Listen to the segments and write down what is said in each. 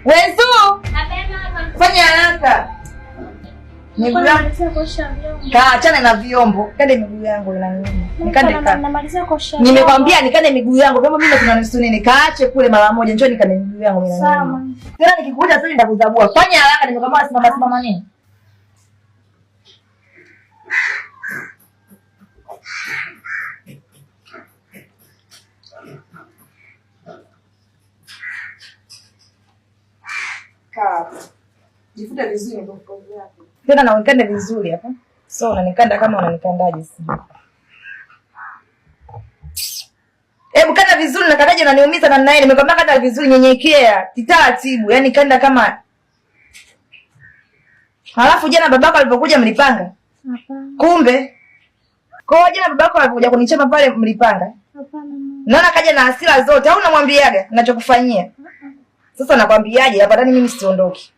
Wezu! Fanya haraka. Miguu yangu. Kaa, achana na vyombo. Kande miguu yangu inaniuma. Nikande kaa. Namalizia kuosha. Nimekwambia nikande miguu yangu. Vyombo mimi kuna nusu nini? Kaache kule mara moja. Njoo nikande miguu yangu inaniuma. Sawa. Tena nikikuja sasa nitakuzabua. Fanya haraka, nimekwambia simama simama nini? Kaa hapo. Jifute vizuri ndio ngozi yako. Tena na unikande vizuri hapa. So unanikanda kama unanikandaje sijui. Hebu kanda vizuri, nakandaje unaniumiza namna hii? Nimekwambia kanda vizuri, nyenyekea, taratibu. Yaani kanda kama. Halafu jana babako alipokuja mlipanga? Hapana. Kumbe. Kwa hiyo jana babako alipokuja kunichapa pale mlipanga? Hapana mama. Naona kaja na hasira zote. Au unamwambiaga ninachokufanyia? Sasa nakwambiaje hapa ndani mimi siondoki.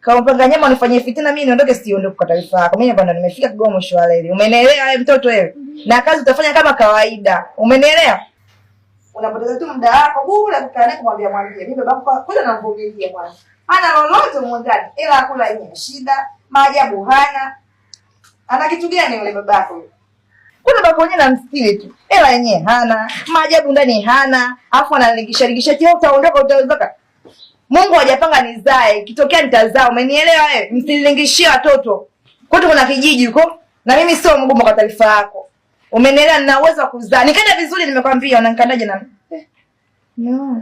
Kama mpanga nyama unifanyie fitina mimi niondoke, siondoki kwa taarifa yako. Mimi hapa ndo nimefika Kigoma mwisho wa leli. Umenielewa wewe mtoto wewe? Na kazi utafanya kama kawaida. Umenielewa? Unapoteza tu muda wako bure kukaa naye kumwambia mwambie. Mimi babako kwanza namvumilia kwanza. Hana lolote humo ndani. Ila kula yenye shida, maajabu hana. Ana kitu gani yule babako yule? Kuna baba mwenyewe namstiri tu. Ela yenyewe hana, maajabu ndani hana, afu analingisha lingisha eti utaondoka utaondoka. Mungu hajapanga nizae, ikitokea nitazaa, umenielewa wewe? Msilingishie watoto. Kwetu kuna kijiji huko na mimi sio mgumu kwa taarifa yako. Umenielewa? Nina uwezo wa kuzaa. Nikanda vizuri nimekwambia, unanikandaje na no.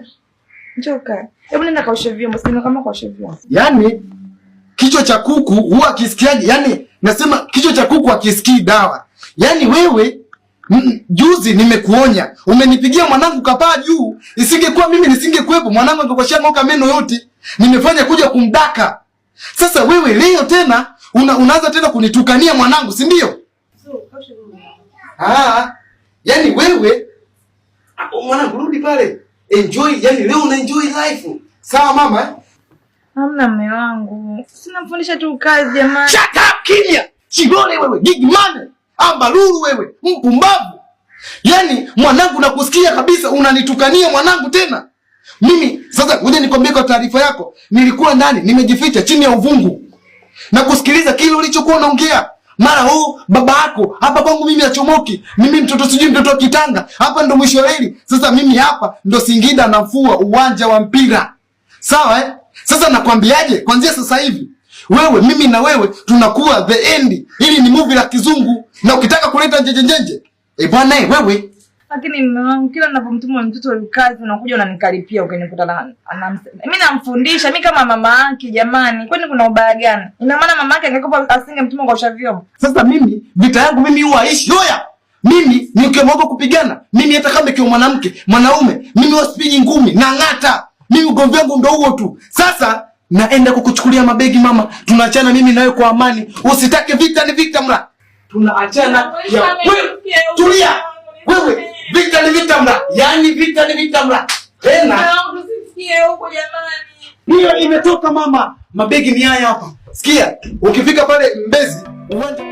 Njoo kaa. Hebu nenda kaoshe vyombo, sina kama kaoshe vyombo. Yaani kichwa cha kuku huwa akisikiaje? Yaani nasema kichwa cha kuku hakisikii dawa. Yaani wewe juzi nimekuonya, umenipigia mwanangu kapaa juu. Isingekuwa mimi nisingekuwepo, mwanangu angekuwa ng'oka meno yote. Nimefanya kuja kumdaka. Sasa wewe leo tena unaanza tena kunitukania mwanangu, si ndio? Ah, yaani wewe mwanangu rudi pale. Enjoy, yaani leo una enjoy life. Sawa mama eh? Hamna mume wangu. Sina mfundisha tu kazi jamani. Shut up kimya. Chigole wewe, big man. Ambalulu wewe, mpumbavu. Yaani mwanangu nakusikia kabisa unanitukania mwanangu tena. Mimi sasa ngoja nikwambie kwa taarifa yako, nilikuwa ndani nimejificha chini ya uvungu. Na kusikiliza kile ulichokuwa unaongea. Mara huu baba yako hapa kwangu mimi achomoki. Mimi mtoto sijui mtoto wa kitanga. Hapa ndo mwisho reli. Sasa mimi hapa ndo Singida nafua uwanja wa mpira. Sawa eh? Sasa nakwambiaje? Kuanzia sasa hivi wewe mimi na wewe tunakuwa the end. Hili ni movie la kizungu na ukitaka kuleta njenje njenje. Eh bwana eh wewe. Lakini mume wangu kila ninapomtuma mtoto wa kazi unakuja unanikaripia ukinikuta na mimi namfundisha mimi kama mama yake jamani. Kwani kuna ubaya gani? Ina maana mama yake angekuwa asingemtuma kuosha vyombo. Sasa mimi vita yangu mimi huwa haishi. Oya. Mimi nikiamua kupigana, mimi hata kama ikiwa mwanamke, mwanaume, mimi huwa sipigi ngumi na ng'ata. Mimi ugomvi wangu ndo huo tu. Sasa naenda kukuchukulia mabegi mama, tunaachana mimi nawe kwa amani. Usitake vita ni vita mra. Tunaachana ya wewe. Tulia. Wewe vita ni vita mra. Yaani vita ni vita mra. Tena Tusifikie huko jamani. hiyo imetoka mama. Mabegi ni haya hapa. Sikia, ukifika pale Mbezi uwanja